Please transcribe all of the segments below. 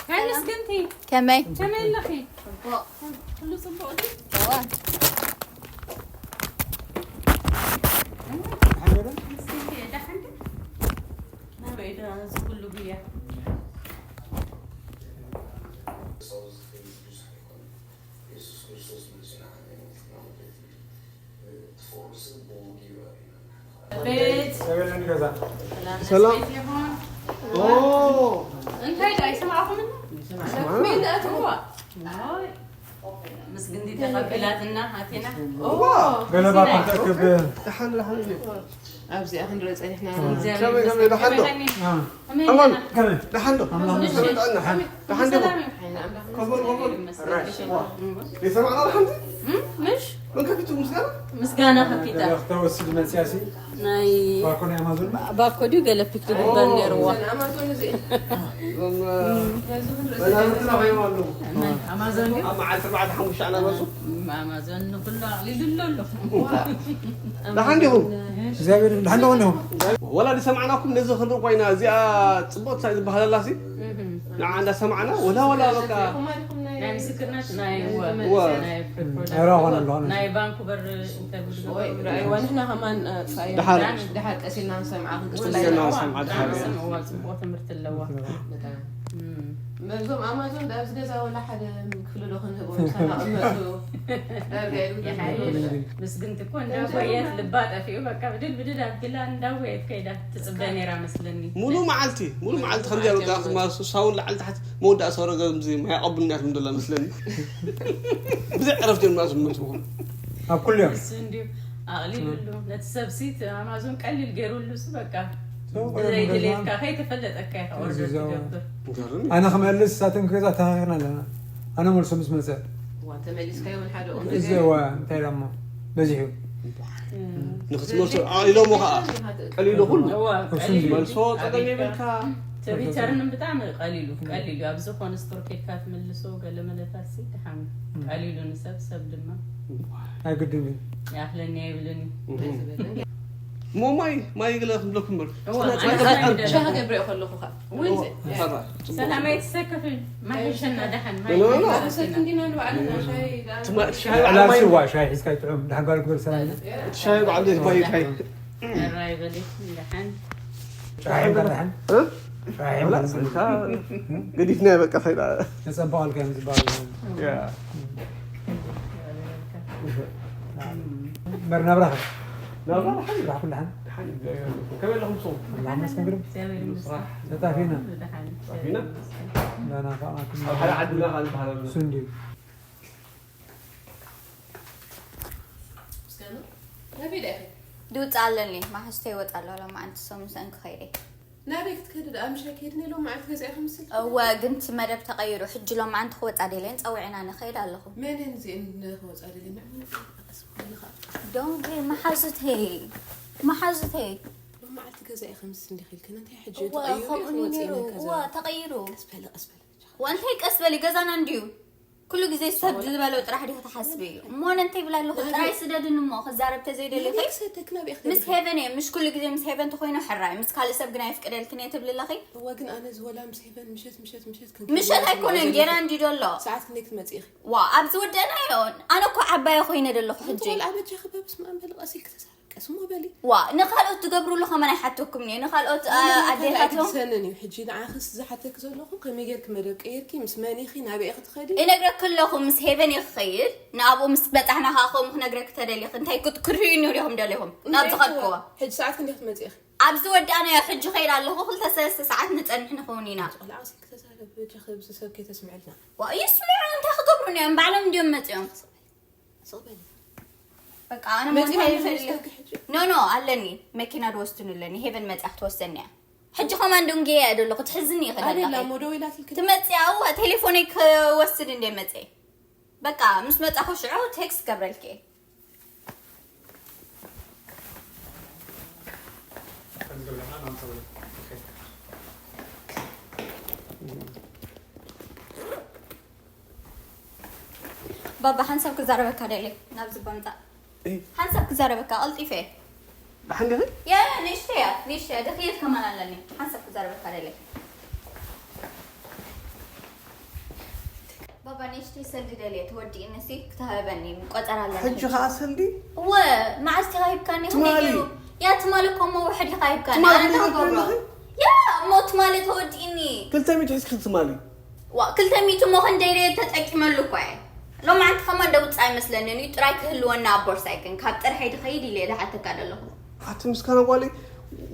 ሃይ መስገንቲ፣ ከመይ? ከመይ ኣለኺ? ጽቡቕ። ኩሉ ጽቡቕ ድዩ? እዋ። መስገንቲ፣ ደሓን ድዩ? ናበይ ደኣ እዚ ኩሉ ጉያ? ቤት ሰላም። ሰላም። ኦ። እንታይ ደኣ ይሰማዕኹም? ምስግንቲ ተቐቢላትና ኣቴና። ገለባ ክትረክብ። ደሓን፣ ደሓን። ኣብዚኣ ክንርኢ ጸኒሕና። ከመይ፣ ከመይ፣ ደሓን ዶ? ከመይ ኣማን፣ ኣለና? ከመይ? ደሓን ዶ? ኣምላኽ እሺ። ደሓን ዶ? ሰላም እዩ። ከመይ፣ ከመይ? ይመስገን። ራሽ። ዋ። ይሰማዕና ደሓን ዶ? እም፣ ምሽ? መን ከፊቱ ምስጋና? ምስጋና ከፊታ። ገለ ክተወስድ መጽያሲ? ናይ ባኮ ናይ ኣማዞን? ባኮ ድዩ ገለ ፒክ ዝግበር ነይርዎ? ኣማዞን እዚ። እዞም፣ መናፍርትና ኮይኖም ኣለዉ። መን? ኣማዞን ድዩ? ኣብ መዓልቲ ኣርባዕተ ሓሙሽተ ኣናበሱ። ኣማዞን ንኩሉ ኣቕሊሉሉ ኣሎ። ደሓን ዲኹም? እግዚኣብሔር ደሓን ዶ እንዲኹም? ወላ ዝሰማዕናኩም ነዚ ክንርኢ ኮይና፣ እዚኣ ጽብቕቲ ሳይ ዝበሃለላ ሲ? ንዓ እንዳሰማዕና፣ ወላ፣ ወላ በቃ ናይ ምስክርነት ናይ ወ-፣ ወ-፣ ናይ ፕሪፕሮዳክሽን ኧረ፣ ኾነ፣ ኾነ። ናይ ቫንኩቨር ኢንተርቪው ወይ፣ ዝገበሩ። ረኣይዋ፣ ንሕና ከማን፣ እ፣ ሳይ-፣ ደሓር። ደሓር ቀሲልና ንሰምዓ፣ ክንቅጽላ ቀሲልና ኢና። ንሰምዓ፣ ደሓር። ንሰምዕዋ፣ ጽቡቕ ትምህርቲ ኣለዋ። በጣም። እም። እዞም ኣማዞን ዳብዚ ገዛ ወላ ሓደ ክፍሊ ዶ ክንህቦ፣ ምሳና ቅመጡ። ዳርጋ ኢሉ ይሓይሽ። ምስግንቲ እኮ እንዳጎየት ልባ ጠፊኡ፣ በቃ ብድድ ብድድ ኣቢላ እንዳጎየት ከይዳ ትጽበ ነይራ መስለኒ። ሙሉ መዓልቲ፣ ሙሉ መዓልቲ ከምዚኣ በቃ፣ ማለት ሳውን ላዕሊ ታሕቲ መወዳእ ሰረገ፣ ከምዚ ማይ ኣቐብልናት ምደላ መስለኒ። ብዘይ ዕረፍቲ እዮም ናሱ ዝመጽኡ። ኣብ ኩሉ እዮም። እሱ እንዲዩ ኣቕሊሉሉ፣ ነቲ ሰብሲ እቲ ኣማዞን ቀሊል ገይሩሉ፣ እሱ በቃ ሰው ብዘይ ቀሊል ድሌትካ ገዛ። ከይተፈለጠካ ኢኻ ኦርደር እዚዛው። ትገብር። ገርም። ኣነ ክመልስ፣ እሳተን ክገዛ ተኻኺርና ኣለና። ኣነ መልሶ ምስ መጸ። እዋ፣ ተመሊስካዮ እውን ሓደ ቁም እዚ ነገር። እዋ፣ እንታይ ደሞ በዚሑ። እም። ንኽትመልሶ ኣቕሊሎሞ ኸዓ። ቀሊሉ ኩሉ። እዋ፣ እሱ ቀሊሉ። መልሶ ጸገም ኣቢልካ። የብልካ። እቲ ሪተርን ብጣዕሚ ቀሊሉ፣ ቀሊሉ። ኣብ ዝኾነ ስቶር ኬድካ ትምልሶ፣ ገለ መለታት ሲ ደሓን። እም። ቀሊሉ ንሰብ፣ ሰብ ድማ ኣይግድን እዩ። ይኣኽለኒ ኣይብልን እዩ። እም። እሞ ማይ፣ ማይ ገለ ክንብለኩም እምበር። እዋ፣ ኣነ ማይ ሻሂ ሻሂ ገብረ ከለኹ ኸ። ወይ፣ እዋ፣ ሰራ። ሰላም ኣይትሰከፍን። ማይ ሒሸና ደሓን፣ ማይ ኖ፣ ኖ። ሒሸና። ሰት እንዲና ንባዕልና ሻሂ ዳ-፣ ትማ-፣ ሻሂ ዋዕላ ማይ። ስዋ፣ ሻሂ ሒዝካ ይጥዑም። ደሓን ጓል ክብር ሰላም። ሻሂ ባዕሉ ይባይ ሻሂ። ራይ በሊ፣ ደሓን። ሻሂ ደሓን። እ? ሻሂ ወላ ደሓን። ስልካ ገዲፍና በቃ ፋይዳ። ተጸባቕ ኣልካ እዮም ዝበሃሉ። ያ። መር ናብራኸ? ናብራ ደሓን። ናብራኹም ደሓን? ደሓን እዩ፣ እግዚኣብሔር ይመስገን። ከመይ ኣለኹም ንስኹም? ኣምላኽ ይመስገን ግርም። እግዚኣብሔር ይመስገን። ስራሕ? ተጣፊና። ደሓን። ተጣፊና? እንዳናፋቕናኩም። ኣብ ሓደ ዓዲ ኢና ካብ ዝበሃል ኣሎ። እሱ እንድዩ። ምስጋና፣ ናበይ ደኣ ኢኺ? ድውፃእ ኣለኒ፣ ማሕዝተይ ይወፃ ኣሎ፣ ሎማዓንቲ ሰሙን ሰን ክኸይደ። ናበይ ክትከዲ ደኣ? ምሻ ከይድኒ ሎማዓንቲ ገዚኣ ክምስል። እወ፣ ግን እቲ መደብ ተቐይሩ፣ ሕጂ ሎማዓንቲ ክወፃ ደልየን ፀዊዕና ንኸይድ ኣለኹ። መን እየን እዚአን ንኽወፃ ደልየን? ንዕመን ቀስ በሊ ኸዓ። ዶንጌ፣ መሓዙተይ፣ መሓዙተይ። ሎማዓንቲ ገዛ ኢኺ ምስ እንዲኺ ኢልክን፣ እንታይ ሕጂ እወ፣ ተቐይሩ ከምኡ ኢኺ ወፂእና ነይሩ። ከዛ? እወ፣ ተቐይሩ። ቀስ በሊ፣ ቀስ በሊ። ወ-፣ እንታይ ቀስ በሊ፣ ገዛና እንድዩ። ኩሉ ግዜ ሰብ ዝበሎ ጥራሕ ዲኺ ትሓስቢ? እሞ ነንተ ይብል ኣለኹ፣ ጥራይ ስደድኒ እሞ፣ ክዛረብ ተዘይደሊኺ። ናበይ ክሰደክ፣ ናበይ ምስ ክትደሊ? ሄቨን እየ፣ ምሽ ኩሉ ግዜ ምስ ሄቨን ተኾይኑ ሕራይ፣ ምስ ካልእ ሰብ ግን ኣይፍቅደልክን እየ ትብሊ ኣለኺ። እወ፣ ግን ኣነ ዝወላ ምስ ሄቨን ምሸት፣ ምሸት፣ ምሸት ክንከይድ ምሸት ኣይኮነን፣ ጌና እንዲ ዶ ኣሎ። ሰዓት ክንደይ ክትመጺ ኢኺ? ዋ፣ ኣብዚ ወደናዮ፣ ኣነ እኮ ዓባየ ኮይነ ደለኹ ሕጂ። ቆልዓ በጃኺ በብስመ ኣብ በሊ፣ ቀስ ኢልኪ ተዛረቢ። ቀስ እሞ በሊ። ዋ፣ ንኻልኦት ትገብሩሉ ከመን ኣይሓተኩም እየ። ንኻልኦት፣ አ፣ ኣነ ኣዴታቶም ኣይግድሰንን እዩ። ሕጂ ንዓኽስ ዝሓተኪ ዘለኹ ከመይ ጌርኪ መደብ ቀይርኪ፣ ምስ መን ኢኺ፣ ናበይ ኢኺ ትኸዲ? እነግረኪ ኣለኹ፣ ምስ ሄቨን እየ ክኸይድ። ንኣብኡ ምስ በጻሕና ኸዓ ከምኡ ክነግረኪ ተደሊኺ። እንታይ ክት-፣ ክትርእዩኒ ዲኹም ደሊኹም? ናብ እንታይ ዝኸድክዎ? ሕጂ ሰዓት ክንደይ ክትመጺ ኢኺ? ኣብዚ ወዳእናዮ። ሕጂ ኸይድ ኣለኹ። ክልተ ሰለስተ ሰዓት ንጸንሕ ንኸውን ኢና። ቆልዓ ስልኪ ተዛረብ፣ በጃኺ ኣብዚ ሰብ ከይተስምዐልና። ዋ፣ ይስምዑ፣ እንታይ ክገብሩ እዮም? ባዕሎም እንድዮም መጺኦም። ስቕ በሊ። በቃ፣ ኣነ መጺኦም ሞንታይ ይፈልግ። ስልኪ ሕጂ። ኖ፣ ኖ፣ ኣለኒ። መኪና ድወስድኑ ኣለኒ። ሄቨን መጺኣ ክትወስደኒ እያ። ሕጂ ከማን ደንጌ እያ ደሎ ክትሕዝኒ ይኽእል ኣበይ ኣለኺ። ኣላ እሞ ደው ኢላትልኪ? ትመጺ፣ ኣዋ፣ ቴሌፎነይ ክወስድ እንደ መጸ። በቃ፣ ምስ መጻኹ ሽዑ ቴክስት ገብረልኪ እየ። ባባ፣ ሓንሳብ ክዛረበካ ደልየ፣ ናብዚ ባምጻእ። እይ። ሓንሳብ ክዛረበካ፣ ቀልጢፈ። ደሓን ዲኺ? ያ፣ ያ፣ ንእሽተይ እያ፣ ንእሽተይ እያ፣ ድኽየት ከማን ኣለኒ። ሓንሳብ ክዛረበካ ደልየ። ባባ፣ ንእሽተይ ሰልዲ ደልየ፣ ተወዲእኒ ሲ፣ ክትሃበኒ፣ ቆጸራ ኣለኒ። ሕጂ ኸኣ ሰልዲ? እወ፣ መዓስ ዲኻ ሂብካኒ? ትማሊ። ክንደይ ገይሩ? ያ፣ ትማሊ እኮ እሞ ውሕድ ኢኻ ሂብካኒ። ትማሊ ኣነ እንታይ ክንደይ ክገብሮ? ገይሩ? ያ፣ እሞ ትማሊ ተወዲእኒ። ክልተ ሚእቲ ሒዝኪ ትማሊ? ዋ፣ ክልተ ሚእቲ እሞ ክንደይ ደየ ተጠቂመሉ እኮ እየ። ሎማዓንቲ ከማን ደውጽእ ኣይመስለንን እዩ፣ ጥራይ ክህልወና ኣብ ቦርሳይ ግን ካብ ጥርሐይ ድኸይድ ኢለ ድሓተካ ደለኹ። ኣቲ ምስጋና ጓለይ፣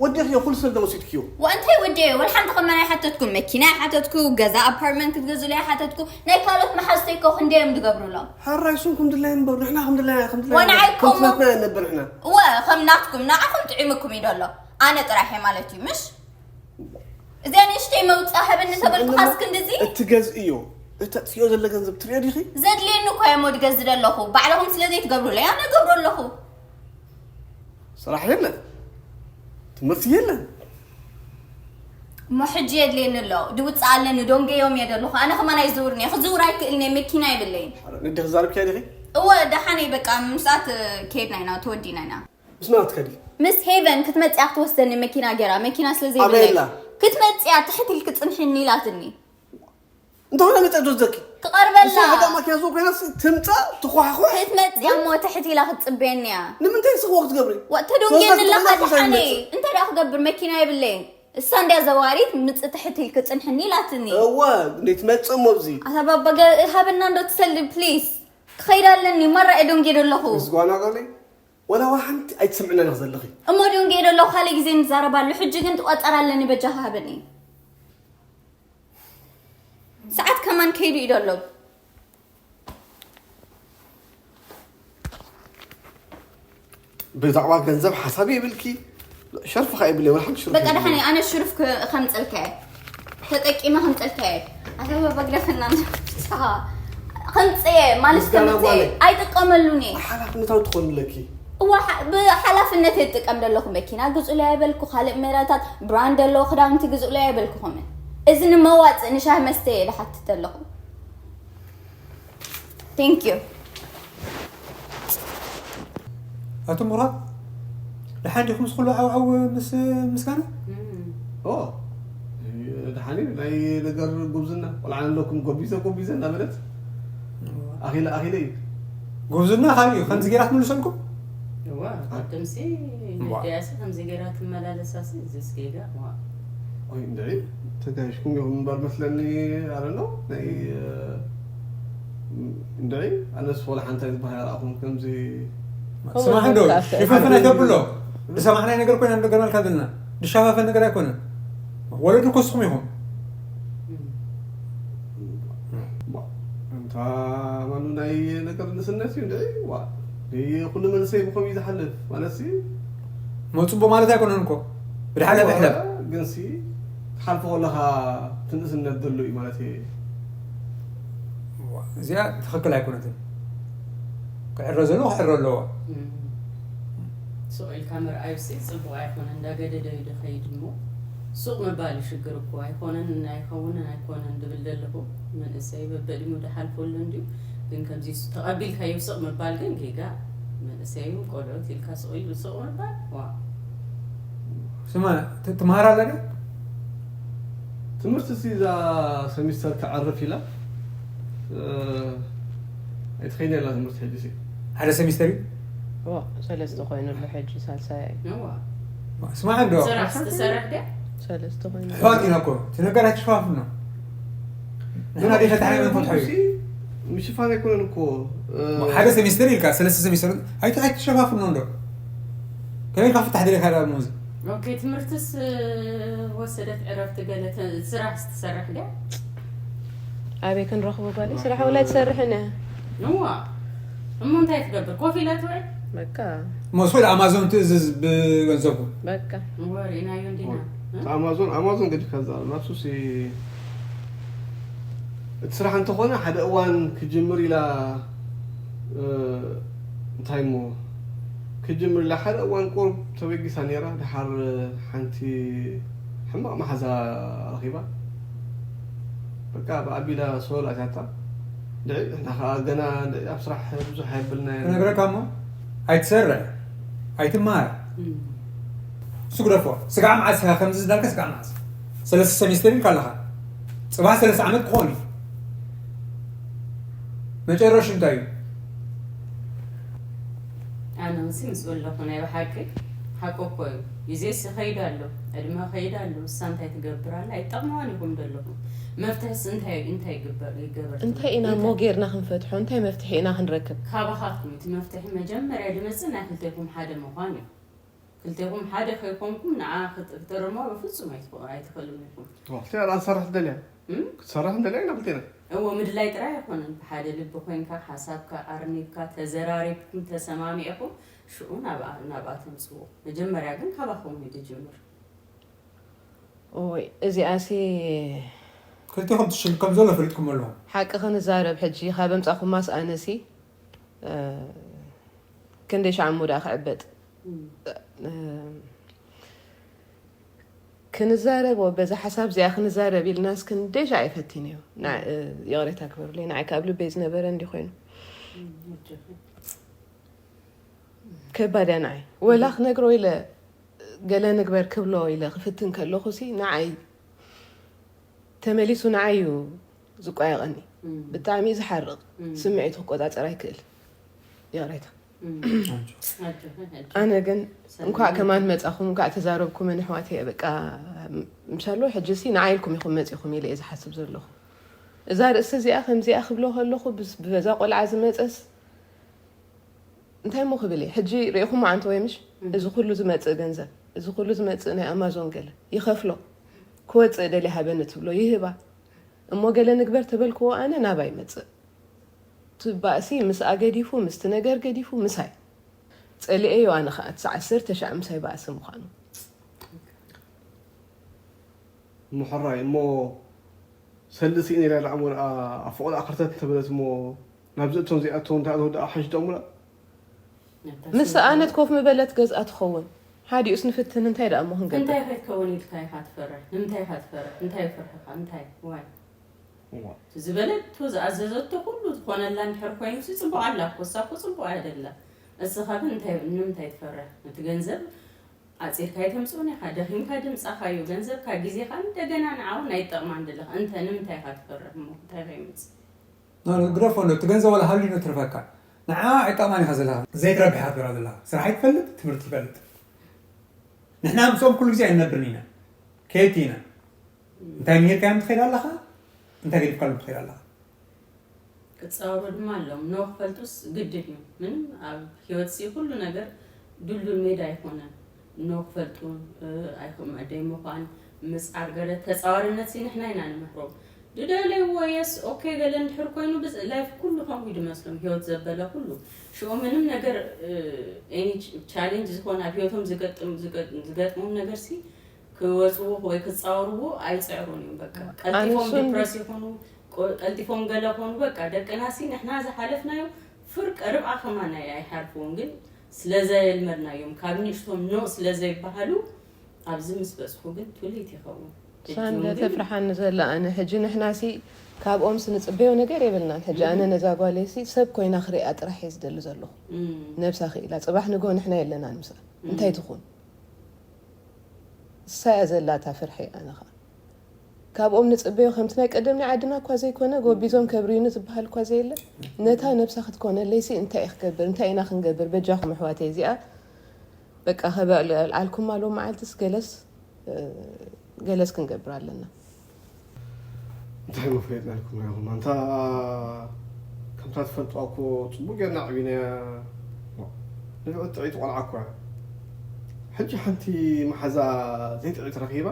ወዲኽዮ ኩሉ ሰልዲ ወሲድክዮ። ዋ፣ እንታይ ወዲየ? ወላ ሓንቲ ከማን ኣይሓተትኩን። መኪና ኣይሓተትኩ፣ ገዛ ኣፓርትመንት ክትገዝሉ ኣይሓተትኩ። ናይ ካልኦት መሓዝተይ እኮ ክንደይ እዮም ዝገብሩሎም? ሕራይ እሱም ከም ድላዮም ንበሩ፣ ንሕና ከም ድላይና፣ ከም ድላይና፣ ወንዓይ ከም ኮሞ- ትናትና ንነብር ንሕና። እወ፣ ከም ናትኩም፣ ንዓኹም ጥዒሙኩም እዩ ደሎ። ኣነ ጥራሕ እየ ማለት እዩ፣ ምሽ? እዚኣ ንእሽተይ መውጽኣ ሃበኒ ተበልኩኻስ ክንድዚ? እትገዝእዮ፣ እተጥፍዮ ዘለ ገንዘብ ትርእዮ ዲኺ? ዘድልየኒ እኮ እየ እሞ ድገዝእ ደለኹ። ባዕልኹም ስለ ዘይትገብሩለይ ኣነ እገብሮ ኣለኹ። ስራሕ የለን፣ ትምህርቲ የለን። እሞ ሕጂ የድልየኒ ኣሎ፣ ድውጽእ ኣለኒ፣ ዶንጌዮም እየ ደለኹ። ኣነ ከማን ኣይዝውርን እየ፣ ክዝውር ኣይክእልን እየ፣ መኪና የብለይን። ንድኺ ዛረብኪያ ዲኺ? እወ፣ ደሓነይ በቃ፣ ምስኣት ከይድና ኢና፣ ተወዲና ኢና። ምስ መን ትከዲ? ምስ ሄቨን ክትመጽእ እያ ክትወስደኒ መኪና ገይራ፣ መኪና ስለ ኣበይ ዘይብለይ። ኣላ? ክትመጽእ እያ፣ ትሕት ኢልኪ ጽንሕኒ ኢላትኒ። እንተኾነ መጸ ዶ ዘኪ? ክቐርበላ። እሱ ሕዳ ማኪና ዞ ኮይና ሲ ትምጻ፣ ትኳሕኳሕ። ክትመጽእ እያ እሞ ትሕት ኢላ ክትጽበየኒ እያ። ንምንታይ ንስኺ ወክ ትገብሪ? ወ-፣ ተደንግየኒ ሶስት ኣለኻ ተቆማጥ ምሳይ ደሓነይ። ይመጽእ። እንታይ ደኣ ክገብር? መኪና የብለይን። እሳ እንድያ ዘዋሪት ምጽእ ትሕት ኢልኪ ጽንሕኒ ኢላትኒ። እወ፣ እንዴ ትመጽእ እሞ ኣብዚ? ኣታ ባባ ገ-፣ ሃበና እንዶ ትሰልድ ፕሊስ። ክኸይድ ኣለኒ፣ ማራ እየ ደንግየ ደለኹ። ምስ ጓና ጓለይ፣ ወላ ዋላ ሓንቲ ኣይትሰምዕና ኢኻ ዘለኺ። እሞ ደንግየ ደለኹ፣ ካልእ ግዜ ንዛረባሉ። ሕጂ ግን ትቆጸር ኣለኒ፣ በጃኻ ሃበኒ። ሰዓት ከማን ከይዱ እዩ ደሎ። ብዛዕባ ገንዘብ ሓሳብ የብልኪ፣ ሸርፍኻ የብለይ፣ ወላ ሓንቲ ሽርፍ በቃ የብለይ። ደሓን፣ ኣነ ሽርፍ ከ-፣ ከምጸልካ እየ። ተጠቂመ ከምጸልካ እየ። ኣታ በግደፈና ንስኻ። ከምጽእ እየ ማለት ምስጋና ከምጽእ እየ። ጓለይ። ኣይጥቀመሉን እየ። ሓላፍነታዊ ትኾን ኣለኪ። እዋ፣ ሓ-፣ ብሓላፍነት እየ ዝጥቀም ዘለኹ። መኪና ግዙእለይ ኣይበልኩ፣ ካልእ ሜራታት ብራንድ ኣለዎ ክዳውንቲ ግዙእለይ ኣይበልኩኹምን። እዚ ንመዋጽእ ንሻሂ መስተ እየ ዝሓትት ዘለኹ። Thank you። ኣቶ ሙራት፣ ደሓን ዲኹም? ምስ ኩሉ ዓውዓው ምስ ምስጋና? እም። ኦ፣ ደሓን እዩ። ናይ ነገር ጉብዝና፣ ቆልዓ ኣለኩም፣ ጎቢዘ፣ ጎቢዘ እናበለት፣ እዋ። ኣኺለ፣ ኣኺለ እዩ። ጉብዝና ካልእ እዩ። ከምዚ ጌራ ትምልሰልኩም? እዋ፣ ቅድምሲ እዋ። ነዲኣሲ ከምዚ ጌራ ትመላለሳሲ፣ እዚስ ጌጋ፣ እዋ። ኦይ፣ እንድዒ፣ ተጋይሽኩም ኢኹም እምበር መስለኒ፣ ኣረሎ፣ ናይ፣ እ፣ እንድዒ፣ ኣነስ ወላ ሓንቲ ዝበሃል ኣይረኣኹም፣ ከምዚ ስማዕ እንዶ፣ ከምኡ ሽፍንፍን ኣይተብሎ። ዝሰማዕናይ ነገር ኮይና እንዶ ገርመልካ ዘለና። ዝሸፋፈን ነገር ኣይኮነን። ወለዲ እኮ ንስኹም ኢኹም። ባ-፣ እንታ ማኑ ናይ ነገር ንስነት እዩ እንድዒ፣ ዋ። ይህ ኩሉ መንእሰይ ብኸምኡ እዩ ዝሓልፍ። ማለትሲ መጽቦ ማለት ኣይኮነን እኮ። ብድሓን ብሕለፍ። ግንሲ፣ ትሓልፎ ከለኻ ትንእስነት ዘሎ እዩ ማለት እየ። እዚኣ ትኽክል ኣይኮነትን። ክዕረ ዘለዎ ክዕረ ኣለዎ። እም። ስቕ ኢልካ ምርኣዩሲ ጽቡቕ ኣይኮነን። እንዳገደደ እዩ ዝኸይድ እሞ፣ ሱቕ ምባል እዩ ሽግር እኮ። ኣይኮነን፣ ኣይኸውንን፣ ኣይኮነን ድብል ዘለኹ። መንእሰይ በበዕድሚኡ ድሓልፎ ኣሎ እንድዩ። ግን ከምዚ ስ-፣ ተቐቢልካዮ ስቕ ምባል ግን ጌጋ። መንእሰይ እዩ፣ ቆልዑት ኢልካ ስቕ ኢሉ ስቕ ምባል፣ ዋ። ስማ፣ ት-፣ ትምሃር ኣላ ድያ? ትምህርቲ ሲ እዛ ሰሚስተር ክዓርፍ ኢላ፣ እ፣ ኣይትኸይድ ኣላ ትምህርቲ ሕጂ ሲ። ሓደ ሰሚስተር እዩ? ዋ፣ ሰለስተ ኮይኑ ኣሎ ሕጂ፣ ሳልሳይ እዩ። እዋ። ስማዕ እንዶ። ስራሕ ትሰርሕ ድያ? ሰለስተ ኮይኑ። ኣሕዋት ኢና እኮ፣ እቲ ነገር ኣይትሸፋፍኖ። ንሕና ደይ ፈታሕና ኢና ንፈትሖ እዩ። ሲ ምሽፋን ኣይኮነን እኮ፣ እ፣ ሓደ ሰሚስተር ኢልካ፣ ሰለስተ ሰሚስተር፣ ኣይት-፣ ኣይትሸፋፍኖ እንዶ። ከመይ ኢልካ ፍታሕ ደሊኻ ኢላ እሞ እዚ? ኦኬ፣ ትምህርትስ ወሰደት ዕረፍቲ ገለ ተ- ስራሕስ ትሰርሕ ድያ? ኣበይ ክንረኽቦ ጓለይ? ስራሕ ወላ ትሰርሕን እያ። እዋ፣ እሞ እንታይ ትገብር? ኮፍ ኢላ ትውዕል? በቃ መስሎ ኣማዞን ትእዝዝ ብገንዘቡ። በቃ ወሪእናዮ እንዲና። ኣማዞን ኣማዞን ገዲፍካ ዛረብ ናብሱ ሲ እቲ ስራሕ እንተኾነ ሓደ እዋን ክጅምር ኢላ እ፣ እንታይ እሞ ክጅምር ኢላ ሓደ እዋን ቁርብ ተበጊሳ ነይራ። ድሓር ሓንቲ ሕማቕ መሓዛ ረኺባ በቃ ብኣቢላ ሶል ኣትያታ። ድዒ ንሕና ከዓ ገና ድዒ ኣብ ስራሕ ብዙሕ ኣይብልና ክነግረካ እሞ ኣይትሰርሕ ኣይትመሃር እሱ ግደፎ። ስጋዕ መዓስ ኢኻ ከምዚ ዝዳልካ ስጋዕ መዓስ ሰለስተ ሰሚስተር ኢልካ ኣለኻ። ፅባሕ ሰለስተ ዓመት ክኾን እዩ። መጨረሹ እንታይ እዩ? ኣነ ምስ ምስ በለኹ ናይ ብሓቂ ሓቂ እኮ እዩ። ግዜስ ይኸይድ ኣሎ፣ ዕድመ ይኸይድ ኣሎ። እሳ እንታይ ትገብር ኣላ? ኣይጠቕመዋን ኢኹም ዘለኹም። መፍትሕስ እንታይ እንታይ ይግበር ይገበር? እንታይ ኢና እሞ ጌርና ክንፈትሖ? እንታይ መፍትሒ ኢና ክንረክብ? ካባኻትኩም እቲ መፍትሒ መጀመርያ ዝመፅእ ናይ ክልቴኩም ሓደ ምዃን እዩ። ክልቴኩም ሓደ ከይኮንኩም ንዓ ክት- ክተረማ ብፍጹም ኣይትኽ- ኣይትኽእሉን ኢኹም። ክልቲኣ ደኣ ክትሰርሕ ትደልያ እም? ክትሰርሕ እንደልያ ኢና ክልቴና እዎ ምድላይ ጥራይ ኣይኮነን። ብሓደ ልቢ ኮይንካ ሓሳብካ ኣርኒብካ ተዘራሪብኩም ተሰማሚዕኩም ሽኡ ናብኣ ናብኣ ተምፅዎ። መጀመርያ ግን ካባኹም እዩ ዝጅምር። ወይ እዚኣሲ ክልቲኹም ትሽል ከም ዘሎ ፈሊጥኩም ኣለኹም። ሓቂ ክንዛረብ ሕጂ ካብ ኣምፃኹማስ ኣነሲ እ፣ ክንደይ ሻዕ እሞ ደኣ ክዕበጥ እም። እ፣ ክንዛረብ ወ በዛ ሓሳብ እዚኣ ክንዛረብ ኢልናስ ክንደይ ሻዕ ይፈቲን እዩ። ና- እ፣ ይቕሬታ ክበሩለይ ንዓይ ካብ ልበይ ዝነበረ እንዲ ኮይኑ እም፣ ወጀኹ። ከባድ እያ ንዓይ ወላ ክነግሮ ኢለ ገለ ንግበር ክብሎ ኢለ ክፍትን ከለኹ ሲ ንዓይ ተመሊሱ ንዓይ እዩ ዝቋየቐኒ። እም፣ ብጣዕሚ እዩ ዝሓርቕ። እም፣ ስምዒቱ ክቆፃፀር ኣይክእል። ይቕሬታ። እም። ኣጆኺ፣ ኣጆኺ። ኣነ ግን ሰላም። እንኳዕ ከማን መፃኹም እንኳዕ ተዛረብኩም ኣሕዋት እየ በቃ ምሻሎ ሕጂ ሲ ንዓይ ኢልኩም ኢኹም መፂኹም ኢለ እየ ዝሓስብ ዘለኹ። እዛ ርእሲ እዚኣ ከምዚኣ ክብሎ ከለኹ ብስ- ብበዛ ቆልዓ ዝመፀስ እንታይ እሞ ክብል እየ ሕጂ ርኢኹም ኣንተ ወይ ምሽ እም። እዚ ኩሉ ዝመፅእ ገንዘብ እዚ ኩሉ ዝመፅእ ናይ ኣማዞን ገለ ይኸፍሎ ክወፅእ ደልየ ሃበኒ ትብሎ ይህባ እሞ ገለ ንግበር ተበልክዎ ኣነ ናባይ ይመፅእ ትባእሲ ምስኣ ገዲፉ ምስቲ ነገር ገዲፉ ምሳይ ፀሊኤዮ ኣነ ከዓ ትስዓ ዓሰርተ ሻዕ ምሳይ ባእሲ ምዃኑ እሞ ሕራይ እሞ ሰልዲ ስኢነ ኢላ ደኣ እሞ ደኣ ኣብ ፎቕ ደኣ ክርተት እንተበለት እሞ ናብዚ እቶም ዚኣቶም እንታይ ኣተወ ደኣ ሓሽ ደኣ እሞ ደኣ ነታ ምስ ስምዒት ኣነት ኮፍ ምበለት ገዝኣ ትኸውን ሓዲኡስ ንፍትን እንታይ ደኣ እሞ ክንገብር እንታይ ከይትከውን ኢልካ ኢኻ ትፈርሕ? ንምንታይ ኢኻ ትፈርሕ? እንታይ ፍርሕኻ? እንታይ ዋይ እዋ። ዝበለቶ ዝኣዘዘቶ ኩሉ ዝኾነላ እንድሕር ኮይኑ ሲ ፅቡቅ ኣላ እኮ እሳ እኮ ፅቡቅ ኣያ ደላ እስኻ ግን እንታይ ንምንታይ ትፈርሕ ነቲ ገንዘብ ኣፂርካ ይተምፅኦን ኢኻ ደኺምካ ድምፃኻዮ ገንዘብካ ግዜኻ እንደገና ንዓውን ኣይጠቕማን ደለኻ እንተ ንምንታይ ኢኻ ትፈርሕ እሞ እንታይ ከይመፅ ግደፎ ኣሎ እቲ ገንዘብ ዋላ ሃልዩ ትርፈካ ንዓ ኣይጠቕማን ኢኻ ዘለኻ ዘይትረብሕ ኢኻ ትገብራ ዘለኻ ስራሕ ይትፈልጥ ትምህርቲ ይፈልጥ ንሕና ምስኦም ኩሉ ግዜ ኣይንነብርን ኢና ከየድቲ ኢና እንታይ ምሂርካዮም ትኸይድ ኣለኻ እንታይ ገዲፍካሎም ትኸይድ ኣለኻ ክፃወሩ ድማ ኣለዎም ኖ ክፈልጡስ ግድን እዩ ምንም ኣብ ህይወት ሲ ኩሉ ነገር ድሉል ሜዳ ኣይኮነን ኖ ክፈልጡ ኣይክእመደይ ምዃን ምፅዓር ገለ ተፃዋርነት ሲ ንሕና ኢና ንምሕሮም ድደለይዎ የስ ኦኬ ገለ እንድሕር ኮይኑ ላይፍ ኩሉ ከምኡ ድመስሎም ህይወት ዘበለ ኩሉ ሽኡ ምንም ነገር ኒ ቻሌንጅ ዝኾነ ኣብ ህይወቶም ዝገጥሞም ነገር ሲ ክወፅዎ ወይ ክፃወርዎ ኣይፅዕሩን እዮም በቃ ቀልጢፎም ኣነሱን- ዲፕረስ ይኾኑ ቆ- ቀልጢፎም ገለ ኾኑ በቃ ደቅና ሲ ንሕና ዝሓለፍናዮ ፍርቀ ርብዓ ከማን ኣይ- ኣይሓልፍዎን ግን ስለ ዘየልመድናዮም ካብ ንእሽቶም ኖ ስለ ዘይበሃሉ ኣብዚ ምስ በፅሑ ግን ቱሌት ይኸውን ሳንደ ተፍርሓኒ ዘላ ኣነ ሕጂ ንሕና ሲ ካብኦም ስንፅበዮ ነገር የብልናን ሕጂ ኣነ ነዛ ጓለይ ሲ ሰብ ኮይና ክሪኣ ጥራሕ እየ ዝደሊ ዘለኹ እም፣ ነብሳ ክኢላ ፅባሕ ንጎ ንሕና የለናን ምስኣ እንታይ ትኹን እሳ እያ ዘላታ ፍርሒ ኣነ ከዓ ካብኦም ንፅበዮ ከምቲ ናይ ቀደም ናይ ዓድና እኳ ዘይኮነ ጎቢዞም ከብርዩኒ ዝበሃል እኳ ዘየለ ነታ ነብሳ ክትኮነለይሲ እንታይ እየ ክገብር እንታይ ኢና ክንገብር በጃኹም ኣሕዋተይ እዚኣ በቃ ከበልዓልኩም ኣሎ መዓልትስ ገለስ ገለስ ክንገብር ኣለና እንታይ መፍለጥና ኢልኩም ኢኹም ኣንታ ከምታ ትፈልጥዋ እኮ ፅቡቅ ጌርና ዕቢናያ ንብዕቲ ጥዕይቲ ቆልዓ እኮ እያ። ሕጂ ሓንቲ መሓዛ ዘይጥዕት ረኺባ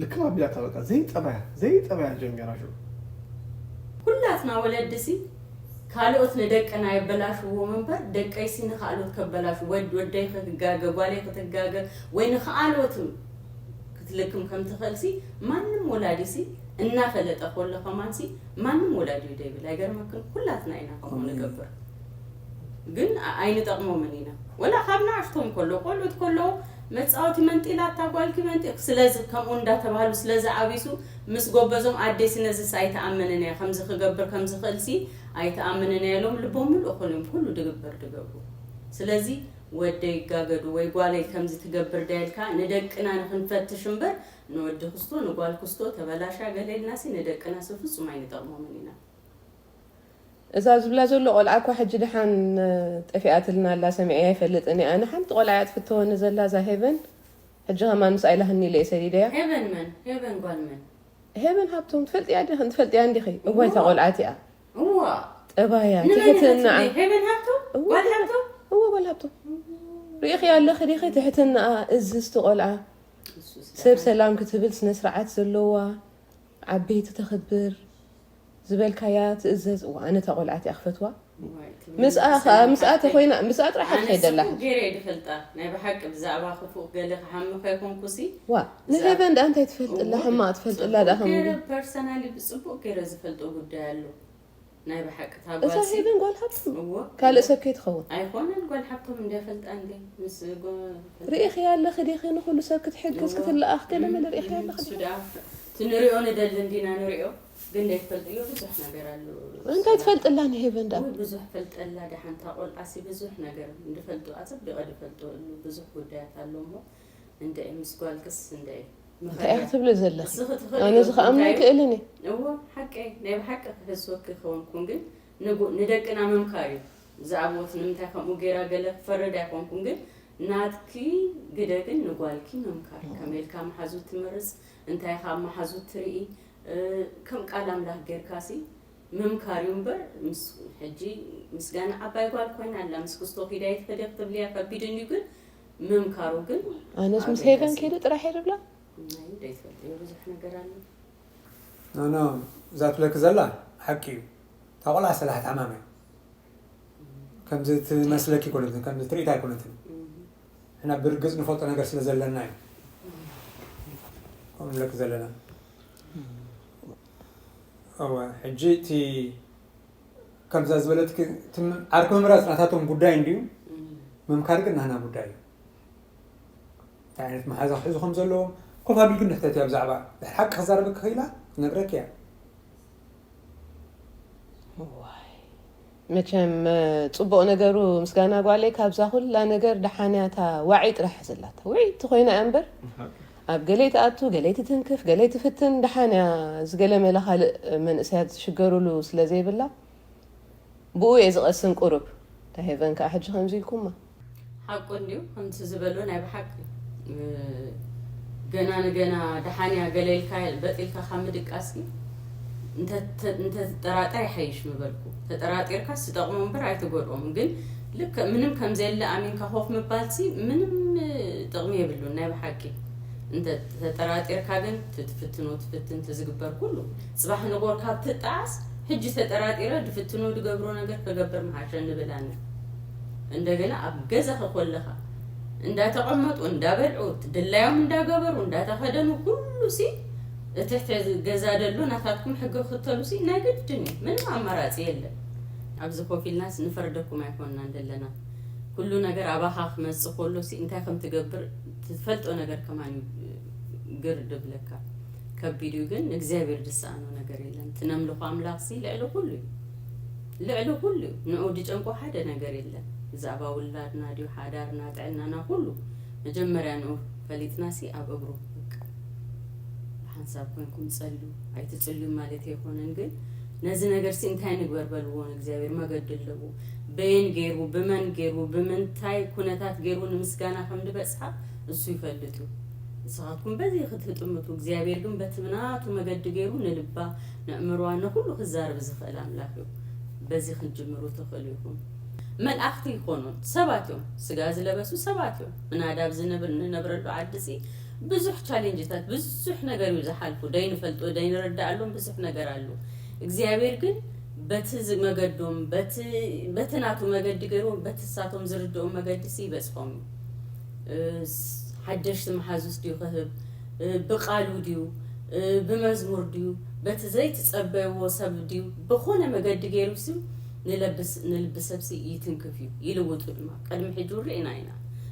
ልክም ኣቢላታ በቃ ዘይጠባያ ዘይጠባያ ጀሚራ ሽዑ። ኩላትና ወለድሲ ካልኦት ንደቅና የበላሽዎም እምበር ደቀይሲ ንኻልኦት ከበላሹ ወድ ወደይ ክትጋገ ጓለይ ክትጋገ ወይ ንኻልኦት ክትልክም ከም ትኽእልሲ ማንም ወላዲሲ እናፈለጠ ኮሎ ከማንሲ ማንም ወላዲ እዩ ደይብል ኣይገርመክን ኩላትና ኢና ከምኡ ንገብር ግን ኣይንጠቕሞምን ኢና ወላ ካብ ንኣሽቶም ከሎ ቆልዑት ከሎ መፃወቲ መንጢላ እታ ጓልኪ መንጢ ስለዚ ከምኡ እንዳተባሃሉ ስለዚ ዓብሱ ምስ ጎበዞም ኣዴሲ ነዚስ ኣይተኣምንን እያ ከምዚ ክገብር ከምዚ ክእልሲ ኣይተኣምንን እያ ኢሎም ልቦም ምልኡ ኮሎም ኩሉ ድግበር ድገብሩ ስለዚ ወደይ ይጋገዱ ወይ ጓለይ ከምዚ ትገብር ዳይልካ ንደቅና ንክንፈትሽ እምበር ንወዲ ክስቶ ንጓል ክስቶ ተበላሻ ገለ ኢልናሲ ንደቅናሲ ፍጹም ኣይንጠቕሞምን ኢና እዛ ዝብላ ዘሎ ቆልዓ እኳ ሕጂ ደሓን ጠፊኣትልና ኣላ ሰሚዐያ ኣይፈልጥን እየ ኣነ ሓንቲ ቆልዓ እያ ትፍተወኒ ዘላ እዛ ሄቨን ሕጂ ከማን ምስኣ ኢላህኒ ኢለ እየ ሰዲደያ ሄቨን መን ሄቨን ጓል መን ሄቨን ሃብቶም ትፈልጥያ ዲኺ ትፈልጥያ እንዲኺ እዋይ እታ ቆልዓ እቲኣ እዋ ጠባያ ንመን ትሕትናኣ ኢኻ ሄቨን ሃብቶም ጓል ሃብቶም እዎ ጓል ሃብቶም ርኢኺ ኣለኺ ዲኺ ትሕትናኣ እዝዝቲ ቆልዓ ሰብ ሰላም ክትብል ስነ ስርዓት ዘለዋ ዓበይቲ ተኽብር ዝበልካያ ትእዘዝ እዋ ኣነ እታ ቆልዓ እቲኣ ክፈትዋ ምስኣ ከዓ ምስኣ ተኮይና ምስኣ ጥራሕ እያ ትኸይድ ዘላ ገይረ ድፈልጣ ናይ ብሓቂ ብዛዕባ ክፉእ ገለ ክሓምኸ ይኮንኩሲ ዋ ንሄቨን ደኣ እንታይ ትፈልጥላ ሕማቕ ትፈልጥላ ደኣ ከም ገይረ ፐርሰናሊ ብፅቡቅ ገይረ ዝፈልጦ ጉዳይ ኣሎ ናይ ብሓቂ እታ እዛ ጓልሲ ሄቨን ጓል ሃብቶም እዎ ካልእ ሰብ ከይትኸውን ኣይኮነን ጓል ሓብቶም እንዲያ ፈልጣ እንዲ ምስ ጎ- ርኢኺ ኣለኺ ዲኺ ንኩሉ ሰብ ክትሕግዝ ክትለኣኽ ገለ መለ ርኢኺ ኣለኺ እሱ ዲኺ ደኣ እቲ ንሪኦ ንደሊ እንዲና ንሪኦ ግን ዘይትፈልጥዮ ብዙሕ ነገር ኣሎ እንታይ ትፈልጥላ ንሄቨን ደኣ ውይ ብዙሕ ፈልጠላ ደሓንታ ቆልዓሲ ብዙሕ ነገር እንድፈልጡ ኣፀቢቐ ድፈልጦ እሉ ብዙሕ ጉዳያት ኣሎ እሞ እንደ ምስ ጓልክስ እንደ እንታይ ክትብሊ ዘለኺ ንስኺ ትኽእሊ ኣነ እዚ ከኣምኖ እንታይ ይክእልን እየ እዎ ሓቀይ ናይ ብሓቂ ክሕስወኪ ክኸውንኩን ግን ንጉ- ንደቅና ምምካር እዩ ዝኣቦት ንምንታይ ከምኡ ገይራ ገለ ክፈርድ ኣይኮንኩን ግን ናትኪ ግደ ግን ንጓልኪ ምምካር ከመይ ኢልካ መሓዙት ትመርፅ እንታይ ካብ መሓዙት ትርኢ እ፣ ከም ቃል ኣምላክ ጌርካሲ ምምካር እዩ እምበር ምስ ሕጂ ምስጋና ዓባይ ጓል ኮይና ኣላ ምስ ክስቶ ኪዳ ይትኸደ ክትብልያ ከቢድ እንዩ ግን ምምካሩ ግን ኣነስ ምስ ኣብ ሄቨን ደስ ከይደ ጥራሕ እየ ዝብላ ናይ ዘይትፈልጥዮ ብዙሕ ነገር ኣሎ ኖ ኖ እዛ ትብለኪ ዘላ ሓቂ እዩ እታ ቆልዓ ሰላሕት ሓማም እያ ከምዚ ትመስለኪ ኣይኮነትን ከምዚ ትርኢት ኣይኮነትን ሕና ብርግፅ ንፈልጦ ነገር ስለ ዘለና እዩ ከምኡ ንብለኪ ዘለና እወ ሕጂ እቲ ከምዛ ዝበለትኪ ዓርኪ ምምራፅ ናታቶም ጉዳይ እንድዩ ምምካር ግን ናህና ጉዳይ እዩ እንታይ ዓይነት መሓዛ ክሕዙ ከም ዘለዎም ኮፍ ኣቢልኪ ንሕተትያ ብዛዕባ ድሕር ሓቂ ክዛረበኪ ክኢላ ክነግረኪ እያ መቸም ፅቡቕ ነገሩ ምስጋና ጓለይ ካብዛ ኩላ ነገር ደሓንያ እታ ዋዒ ጥራሕ ዘላታ ውዕይቲ ኮይና እያ እምበር ኣብ ገለይ ትኣቱ ገለይ ትትንክፍ ገለይ ትፍትን ደሓንያ ዝገለመለ ካልእ መንእሰያት ዝሽገሩሉ ስለ ዘይብላ ብኡ እየ ዝቐስን ቁሩብ እታ ሄቨን ከዓ ሕጂ ከምዚ ኢልኩማ ሓቁ እንድዩ ከምቲ ዝበሎ ናይ ብሓቂ እ፣ ገና ንገና ደሓንያ ገለ ኢልካ በጢልካ ካብ ምድቃስ እንተትጠራጠር ይሓይሽ ምበልኩ ተጠራጢርካ ስጠቕሞ እምበር ኣይትጎድኦም ግን ልክ ምንም ከምዘየለ ኣሚንካ ኮፍ ምባልሲ ምንም ጥቕሚ የብሉን ናይ ብሓቂ እንተ ተጠራጢርካ ግን ትትፍትኖ ትፍትን ትዝግበር ኩሉ ፅባሕ ንጎር ካብ ትጣዓስ ሕጂ ተጠራጢረ ድፍትኖ ድገብሮ ነገር ክገብር ምሓሸ ንብል ኣነ እንደገና ኣብ ገዛኺ ኮለኻ እንዳተቐመጡ እንዳበልዑ ድላዮም እንዳገበሩ እንዳተኸደኑ ኩሉ ሲ እቲ ትሕቲ ገዛ ደሎ ናታትኩም ሕጊ ክክተሉ ሲ ናይ ግድን እዩ ምንም ኣማራፂ የለን ኣብዚ ኮፍ ኢልናስ ንፈርደኩም ኣይኮንናን ዘለና ኩሉ ነገር ኣባኻ ክመፅእ ከሎ ሲ እንታይ ከም ትገብር ትፈልጦ ነገር ከማን እዩ ግር ድብለካ ከቢድ እዩ ግን ንእግዚኣብሔር ዝሰኣኖ ነገር የለን እቲ ነምልኾ ኣምላኽ ሲ ልዕሊ ኩሉ እዩ ልዕሊ ኩሉ እዩ ንዑ ድጨንቆ ሓደ ነገር የለን ብዛዕባ ውላድና ድዩ ሓዳርና ጥዕናና ኩሉ መጀመርያ ንዑ ፈሊጥና ሲ ኣብ እግሩ በቃ ብሓንሳብ ኮይንኩም ፀልዩ ኣይትፅልዩ ማለት ኣይኮነን ግን ነዚ ነገር ሲ እንታይ ንግበር በልዎ ንእግዚኣብሔር መገዲ ኣለዎ በየን ገይሩ ብመን ገይሩ ብምንታይ ኩነታት ገይሩ ንምስጋና ከም ዝበፅሓ እሱ ይፈልጥ እዩ ንስኻትኩም በዚ ክትጥምቱ እግዚኣብሔር ግን በቲ ብናቱ መገዲ ገይሩ ንልባ ንእምርዋ ንኩሉ ክዛረብ ዝኽእል ኣምላኽ እዩ በዚ ክንጅምሩ ትኽእሉ ኢኹም መላእኽቲ ይኾኑ ሰባት እዮም። ስጋ ዝለበሱ ሰባት እዮም። ምናዳ ኣብዚ ንነብረሉ ዓዲ ሲ ብዙሕ ቻሌንጅታት፣ ብዙሕ ነገር እዩ ዝሓልፉ። ደይንፈልጦ ደይንረዳኣሎም ብዙሕ ነገር ኣሉ። እግዚኣብሔር ግን በቲ መገዶም በቲ ናቱ መገዲ ገይርዎም በቲ ሳቶም ዝርድኦም መገዲ ሲ ይበፅሖም እዩ። ሓደሽቲ መሓዙስ ድዩ ክህብ፣ ብቃሉ ድዩ፣ ብመዝሙር ድዩ፣ በቲ ዘይትጸበይዎ ሰብ ድዩ፣ ብኾነ መገዲ ገይሩ ሲ ንልቢ ሰብሲ ይትንክፍ እዩ፣ ይልውጡ ድማ። ቅድሚ ሕጂ እውን ርኢና ኢና።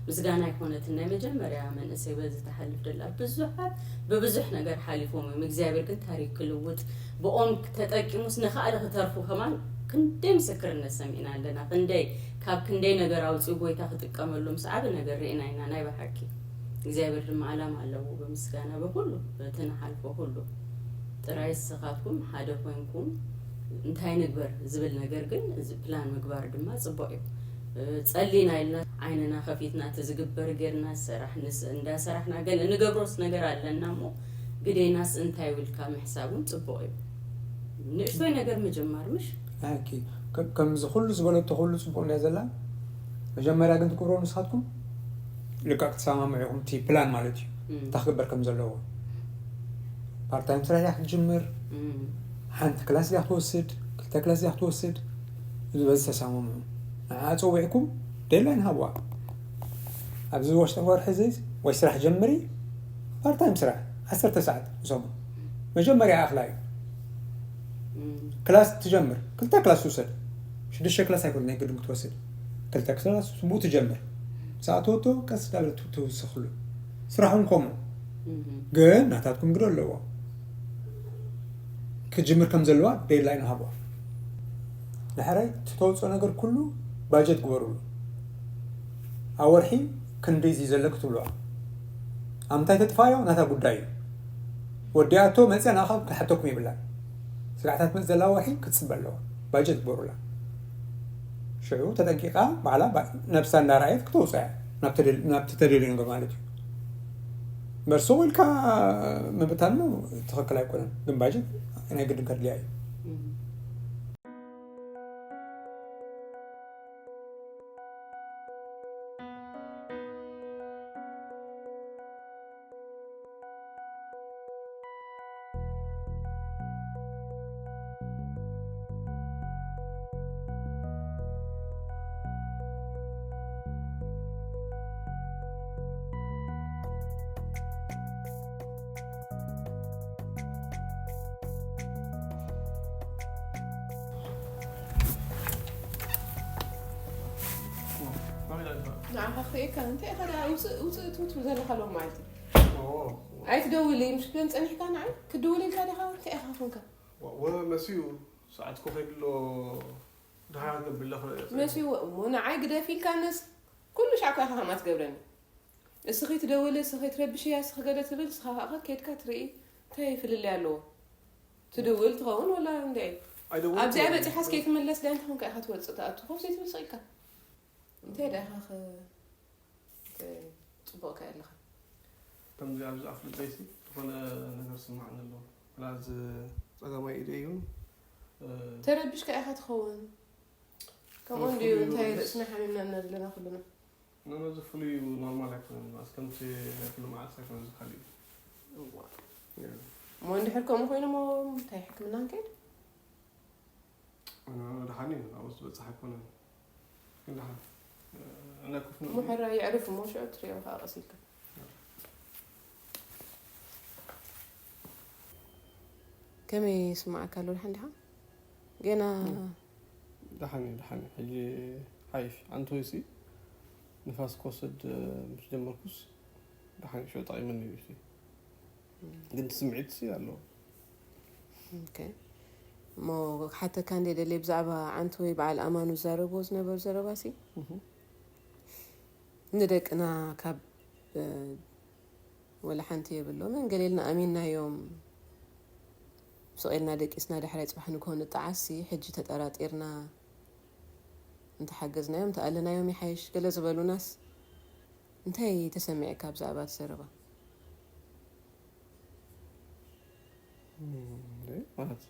ምስጋና ይኾነትን ናይ መጀመርያ መንእሰይ በዚ ትሓልፍ ደላ ብዙሓት ብብዙሕ ነገር ሓሊፎም እዮም። እግዚኣብሔር ግን ታሪክ ክልውጥ ብኦም ተጠቂሙስ ንኻልእ ክተርፉ ከማን ክንደይ ምስክርነት ሰሚዕና ኣለና። ክንደይ ካብ ክንደይ ነገር ኣውፂኡ ጎይታ ክጥቀመሉ ምስ ዓቢ ነገር ርኢና ኢና። ናይ ብሓቂ እግዚኣብሔር ድማ ዓላማ ኣለዎ። ብምስጋና ብኩሉ በቲ ንሓልፎ ኩሉ ጥራይ ስኻትኩም ሓደ ኮይንኩም እንታይ ንግበር ዝብል ነገር ግን እዚ ፕላን ምግባር ድማ ፅቡቅ እዩ። ፀሊና ኢልና ዓይንና ከፊትና እቲ ዝግበር ጌርና ሰራሕ እንዳሰራሕና ገለ ንገብሮስ ነገር ኣለና እሞ ግዴናስ እንታይ ውልካ ምሕሳብ እውን ፅቡቅ እዩ። ንእሽቶይ ነገር ምጅማር ምሽ ከምዚ ኩሉ ዝበለቶ ኩሉ ፅቡቅ እንዳ ዘላ መጀመርያ ግን ትገብሮ ንስኻትኩም ልካ ክትሰማምዑ ኢኹም እቲ ፕላን ማለት እዩ። እንታይ ክግበር ከም ዘለዎ ፓርታይም ስራሕ ያ ክትጅምር ሓንቲ ክላስ ያ ክትወስድ ክልተ ክላስ ያ ክትወስድ እዚ በዚ ተሰማምዑ። ንዓ ፀዊዕኩም ዴድላይን ሃብዋ። ኣብዚ ወሽጢ ወርሒ እዚ ወይ ስራሕ ጀምሪ ፓርታይም ስራሕ ዓሰርተ ሰዓት ሰሙን መጀመርያ ኣኽላ እዩ። ክላስ ትጀምር ክልተ ክላስ ትውሰድ ሽዱሽተ ክላስ ኣይኮነ ናይ ግድም ክትወስድ ክልተ ክላስ ብኡ ትጀምር። ሰዓት ወጥቶ ቀስ ዳበለ ትውስኽሉ ስራሕን ከምኡ ግን ናታትኩም ግደ ኣለዎ። ክጅምር ከም ዘለዋ ዴድላይን ሃብዋ። ድሕራይ ትተውፅኦ ነገር ኩሉ ባጀት ግበሩሉ። ኣብ ወርሒ ክንደይ እዚ ዘለክ ትብልዋ ኣብ ምንታይ ተጥፋዮ ናታ ጉዳይ እዩ። ወዲኣቶ መፅያ ንኣኻ ክሓተኩም የብላን። ስጋዕታት መፅ ዘላ ወርሒ ክትፅበ ኣለዋ። ባጀት ግበሩላ። ሽዑ ተጠንቂቃ ባዕላ ነብሳ እንዳረኣየት ክተውፅያ ናብ ተደልዮ ነገር ማለት እዩ። እምበር ስቕ ኢልካ ምብታን ትኽክል ኣይኮነን። ግን ባጀት ናይ ግድን ከድልያ እዩ። ንዓኻ ክርእየካ እንታይ ኢኻ ደኣ ውፅእ ውፅእ ትውትው ዘለኻ ሎም ማለት እዩ። ኣይትደውሊ ምሽ ግን ፀኒሕካ ንዓይ ክትድውል ኢልካ ዲኻ እንታይ ኢኻ ኮንካ? ወ መስዩ ሰዓት ኮ ከይድሎ ድሓ ነብለ መስዩ እሞ ንዓይ ግደፍ ኢልካንስ ኩሉ ሻዕ እኮ ኢኻ ከምኣ ትገብረኒ። እስኺ ትደውሊ እስኺ ትረብሽያ እስኺ ገለ ትብል እስኻ ከዓ ከድካ ትርኢ እንታይ ፍልልይ ኣለዎ? ትድውል ትኸውን ወላ እንደ ኣብዚኣ በፂሓስ ከይትምለስ ዳይ እንተኾንካ ኢኻ ትወፅእ ትኣቱ ኮፍ ዘይትብል ስቕ ኢልካ እንታይ ዳ ኢኻ ጽቡቕ ከ ኣለኻ። ከምዚ ኣብዚ ኣፍልጠይሲ ዝኾነ ነገር ስማዕኒ ኣለዎ። ወላ እዚ ጸጋማይ ኢደ እዩ። ተረቢሽካ ኢኻ ትኸውን። ከምኡ እንድዩ እንታይ ርእስና ሓሚምና እና ዘለና ኩልና። ነዚ ፍሉይ ኖርማል ኣይኮነን። ማስ ከምቲ ናይ ኩሉ መዓልቲ ኣይኮነን፣ እዚ ካልእ እዩ። እሞ እንድሕር ከምኡ ኮይኑ እሞ እንታይ ሕክምና ንከይድ? ደሓን እዩ፣ ኣብኡ ዝበፅሕ ኣይኮነን። ግን ደሓን እሞ ሕራ የዕርፍ እሞ ሽዑ ትሪኦ ከዓ ቀስ ኢልካ። ከመይ ይስማዓካ ኣሎ? ደሓን ዲኻ? ገና ደሓን እዩ፣ ደሓን እዩ። ሕጂ ሓይሽ ኣንቶይሲ ንፋስ ክወስድ ምስ ጀመርኩስ ደሓን እዩ፣ ሽዑ ጠቒሙኒ እዩ። ግን ስምዒት ኣለዎ። እሞ ክሓተካ እንደ ደልየ ብዛዕባ ዓንቱ ወይ በዓል ኣማኑ ዝዛረብዎ ዝነበሩ ዘረባሲ ንደቅና ካብ ወላ ሓንቲ የብሎምን ገሌልና ኣሚንናዮም ስቕ ኢልና ደቂስና ዳሕራይ ፅባሕ ንግሆ ንጠዓሲ ሕጂ ተጠራጢርና እንተሓገዝናዮም እንተኣለናዮም ይሓይሽ ገለ ዝበሉናስ እንታይ ተሰሚዐካ ብዛዕባ እቲ ዘረባ? ማለት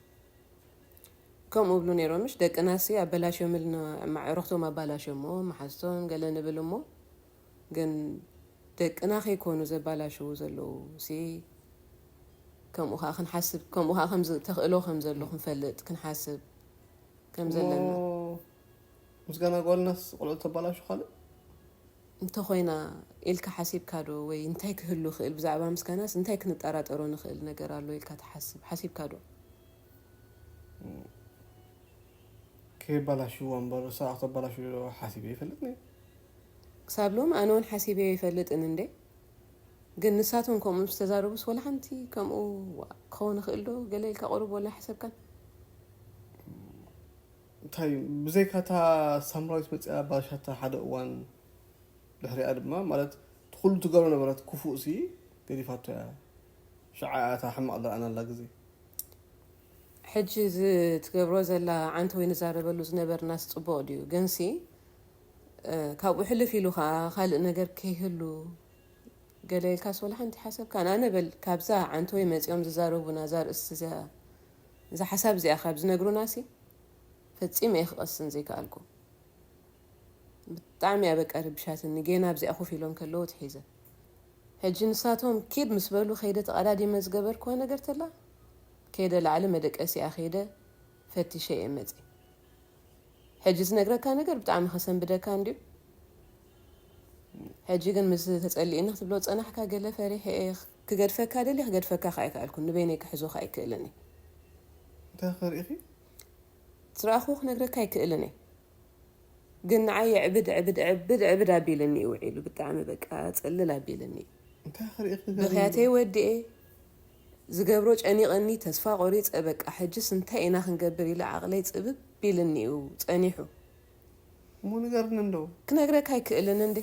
ከምኡ እብሉ ነይሮም፣ ምሽ ደቅናሲ ኣበላሽዮምልና፣ ኣዕሩኽቶም ኣባላሽዮሞ፣ መሓዝቶም ገለ ንብል እሞ፣ ግን ደቅና ከይኮኑ ዘባላሽዉ ዘለዉ ሲ፣ ከምኡ ከዓ ክንሓስብ፣ ከምኡ ከዓ ከም ዝ-፣ ተኽእሎ ከም ዘሎ ክንፈልጥ፣ ክንሓስብ ከም ዘለና። ምስጋና ጓልናስ ቆልዑ ተባላሹ ካልእ እንተኾይና ኢልካ ሓሲብካ ዶ? ወይ እንታይ ክህሉ ይኽእል? ብዛዕባ ምስጋናስ እንታይ ክንጠራጠሮ ንኽእል ነገር ኣሎ ኢልካ ትሓስብ? ሓሲብካ ዶ? ከየባላሽዋ እምበር እሳ ክተባላሹ ሓሲበ ይፈልጥ ነይ ክሳብ ሎም ኣነ እውን ሓሲበዮ ይፈልጥን እንዴ። ግን ንሳቶም ከምኡ ምስ ተዛረቡስ ወላ ሓንቲ ከምኡ ዋ፣ ክኸውን ይኽእል ዶ ገለ ኢልካ ቁሩብ ወላ ሓሰብካን? እንታይ እዩ? ብዘይካታ ሳምራዊት መፅያ ባሻታ ሓደ እዋን ድሕሪኣ ድማ ማለት ትኩሉ ትገብሮ ነበረት ክፉእ ሲ ገዲፋቶ እያ። ሽዓ እታ ሕማቕ ዝረኣናላ ግዜ ሕጂ እዚ ትገብሮ ዘላ ዓንተ ወይ ንዛረበሉ ዝነበርናስ ፅቡቕ ድዩ? ግንሲ እ፣ ካብኡ ሕልፍ ኢሉ ከዓ ካልእ ነገር ከይህሉ ገለ ኢልካስ ወላ ሓንቲ ሓሰብካን? ኣነ በል ካብዛ ዓንተ ወይ መፂኦም ዝዛረቡና እዛ ርእሲ እዚኣ፣ እዛ ሓሳብ እዚኣ ካብ ዝነግሩና ሲ ፈፂመ እየ ክቐስን ዘይከኣልኩ። ብጣዕሚ እያ በቃ ረቢሻትኒ። ጌና ኣብዚኣ ኮፍ ኢሎም ከለዉ ትሒዘ። ሕጂ ንሳቶም ኪድ ምስ በሉ ከይደ ተቐዳዲመ ዝገበርክዋ ነገር ተላ ከይደ ላዕሊ መደቀሲኣ ከይደ ፈቲሸ እየ መፂ። ሕጂ ዝነግረካ ነገር ብጣዕሚ ከሰንብደካ እንድዩ። ሕጂ ግን ምስ ተፀሊእኒ ክትብሎ ፀናሕካ ገለ ፈሪሐ እየ ክገድፈካ ደልየ ክገድፈካ ከ ኣይከኣልኩን ንበይነይ ክሕዞ ከ ኣይክእልን እየ። እንታይ ክርእኺ ዝረኣኹ ክነግረካ ኣይክእልን እየ። ግን ንዓይ ዕብድ ዕብድ ዕብድ ዕብድ ኣቢልኒ እዩ ውዒሉ። ብጣዕሚ በቃ ፅልል ኣቢልኒ እዩ። እንታይ ክርእኺ ብኽያተይ ወዲኤ ዝገብሮ ጨኒቐኒ ተስፋ ቆሪፀ። በቃ ሕጅስ እንታይ ኢና ክንገብር ኢለ ዓቕለይ ፅብብ ኢልኒ እዩ ፀኒሑ። እሞ ንገርኒ እንዶ ክነግረካ ኣይክእልን እንዴ።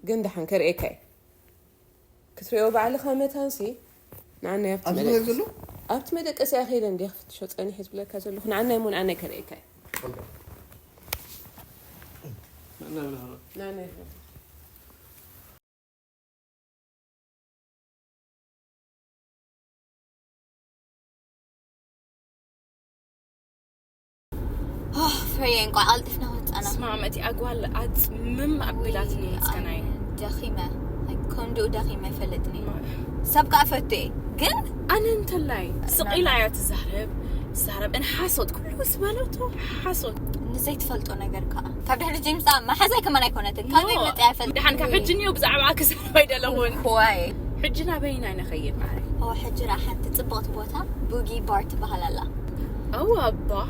ግን ደሓን ከርእየካ እየ። ክትሪኦ ባዕልኻ መታንሲ ንዓናይ ኣብቲ ኣብዚ መደቀሲ- ዘሎ ኣብቲ መደቀሲ እያ ከይደ እንዴ ክፍትሾ ፀኒሐ ዝብለካ ዘለኹ ንዓናይ እሞ ንዓናይ ከርእየካ እየ። ንዓናይ ፍሬ እንቋዕ ቀልጢፍና ወፃና ስማዕ መቲ ኣጓል ኣፅምም ኣቢላትኒ ውይ፣ ምስጋናይ ኣነ ደኺመ ከምድኡ ደኺመ ይፈልጥኒ ሰብ ከዓ ፈቱ እየ ግን ኣነ እንተላይ ስቕ ኢላ እያ ትዛረብ ትዛረብ እን ሓሶት ኩሉ ዝበለቶ ሓሶት ንዘይትፈልጦ ነገር ከዓ ካብ ድሕሪ ጅምፃ መሓዛይ ከማን ኣይኮነትን ካበይ ኖ፣ መፅያ ይፈልጥ ድሓን ካብ ሕጂ እኒኦ ብዛዕባ ክዛረብ ኣይደለኹን ዋይ ሕጂ ናበይና ንኸይድ ማዕረ ኦ ሕጂ ራ ሓንቲ ፅብቕቲ ቦታ ቡጊ ባር ትበሃል ኣላ ኣዋ ባር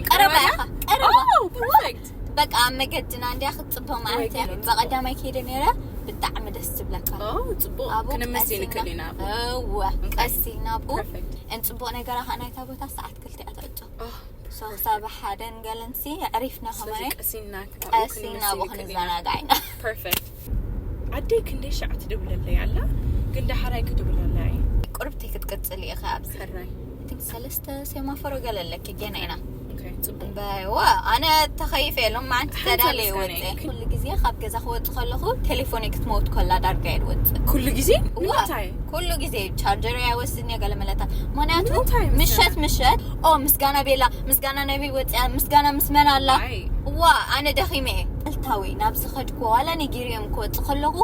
ቀረባ ኢኻ ቀረባ ፐርፌክት በቃ ኣብ መገድና እንዲያ ክትፅበ ማለት እያ ገለ በቐዳማይ ከይደ ነይረ ብጣዕሚ ደስ ትብለካ ጽቡቅ ኣብኡ ክንምስ ቀሲና- ይንክል ኢና እወ ቀሲና ኣብኡ ፐርፌክት እንፅቡቅ ነገራ ከዓ ናይታ ቦታ ሰዓት ክልተ እያ ትዕፆ ሶ ክሳብ ሓደን ገለንሲ ዕሪፍና ከማነ ቀሲና ቀሲና ኣብኡ ክንዘናጋዕ ኢና ፐርፌክት ኣደይ ክንደይ ሻዕ ትድውለለይ ኣላ ግን ዳሓራይ ክድውለለይ ቁርብቲ ክትቅፅል ኢኻ ኣብዚ ሕራይ ቲንክ ሰለስተ ሴማፎሮ ገለ ኣለኪ ገና ኢና ኦኬ ጽቡቅ እምበይዋ ኣነ ተኸይፈ የሎም ማዓንቲ ሓንቲ ተዳለየ ምስጋና ወፀ እዩ። ኩሉ ግዜ ካብ ገዛ ክወፅ ከለኹ ቴሌፎነይ ክትመውት ከላ ዳርጋ እየ ወፅእ ኩሉ ግዜ እዋ። ንምንታይ ኩሉ ግዜ ቻርጀር እያ ወስድኒ ገለ መለታ ምክንያቱ ንምንታይ ምስጋና? ምሸት ምሸት ኦ ምስጋና ቤላ ምስጋና ናይ በይ ወፅያ ምስጋና ምስ መን ኣላ ኣይ እዋ ኣነ ደኺመ እየ እልታዊ ናብ ዝኸድኩ ዋላ ነጊርዮም ክወፅ ከለኹ